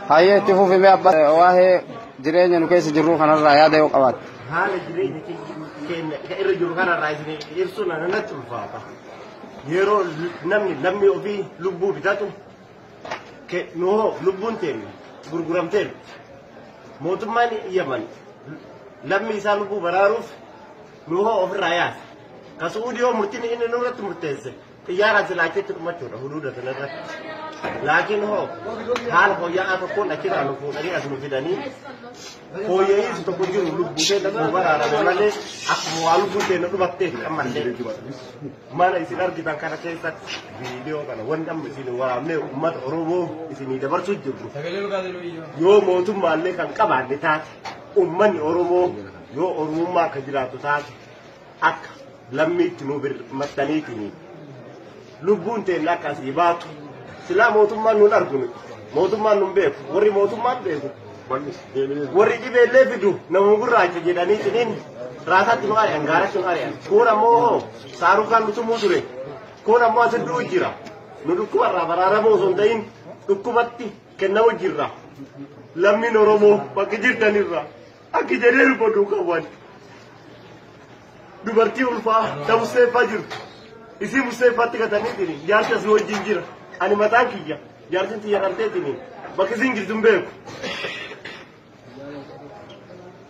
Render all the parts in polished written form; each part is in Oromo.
Hayyee, itti fufi mee abbaa, waa'ee jireenya nu keessa jirru kanarraa yaada yoo qabaatte. Haala jireenya keenya irra jiru kanarraa isin ibsuun natti ulfaata. Yeroo namni lammii ofii lubbuu bitatu, nu hoo lubbuun teenya gurguramteerti. Mootummaan Yaman lammii isaa lubbuu baraaruuf nu hoo ofirraa yaasa. Ka Su'uudii hoo murtiin inni nurratti murteesse xiyyaaraan silaachetti dhumachuudha huduuda sanarratti. Laakiin hoo haala fooyya'aa tokkoon achirraa nu fuudhanii as nu fidanii, fooyya'insi tokko jiru, lubbuu teenya nu baraarame malee akkuma waa lubbuun teenya dhumatteeti ammallee. Mana isin argitan kana keessatti viidiyoo kana wanti amma isin waraabnee uummata Oromoo isinii dabarsuu jirru. Yoo mootummaallee kan qabaanne taate, uummanni Oromoo yoo Oromummaa akka jiraatu taate, akka lammiitti nu birmattaniitiin lubbuun teenya akka asii baatu. Silaa mootummaan nun argunu, mootummaan nun beeku, warri mootummaan beeku warri dhibeellee fidu nama gurraacha jedhaniitiin raasaatti nu ari'an, gaaratti nu ari'an. Kun ammoo saarukaan nu tumuu ture, kun ammoo asi du'u jira. Nu dhukkubarraa baraaramoo osoo hin ta'in dhukkubatti kennamu jirra. Lammiin Oromoo bakki jirtanirra akki jedhee dubbatu qaban, dubartii ulfaa ta Musteeffaa jirtu, isii Musteeffaatti gataniitiin jaarsi asii wajjin jira. Ani mataan kiyya jaarsin tiyya dhalteetiin bakki isin jirtu hin beeku.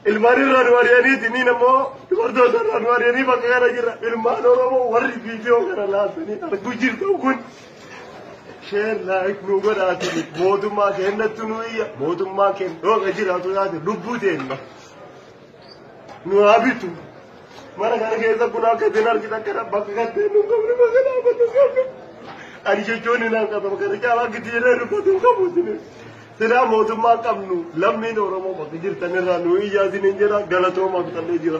Ilmaan irraa nu ari'aniitiin ammoo dubartoota irraa nu ari'anii bakka kana jira. Ilmaan Oromoo warri viidiyoo kana laaltanii arguu jirtan kun share, like nu godhaatini mootummaa keenyatti nu iyya. Mootummaa keenya yoo jiraatu taate lubbuu teenna nu haa bitu. Mana kana keessa kun akka isin argitan kana bakka kan nu hin qabne, bakka dhaabbannu hin qabne. Ani jechoon hin hanqatama kana caalaa akka itti jedhee dubbatu hin qabu isin. Silaa mootummaa qabnu, lammiin Oromoo bakka jirtan irraa nu iyyaa isiniin jira. Galatoomaa, bitallee jira.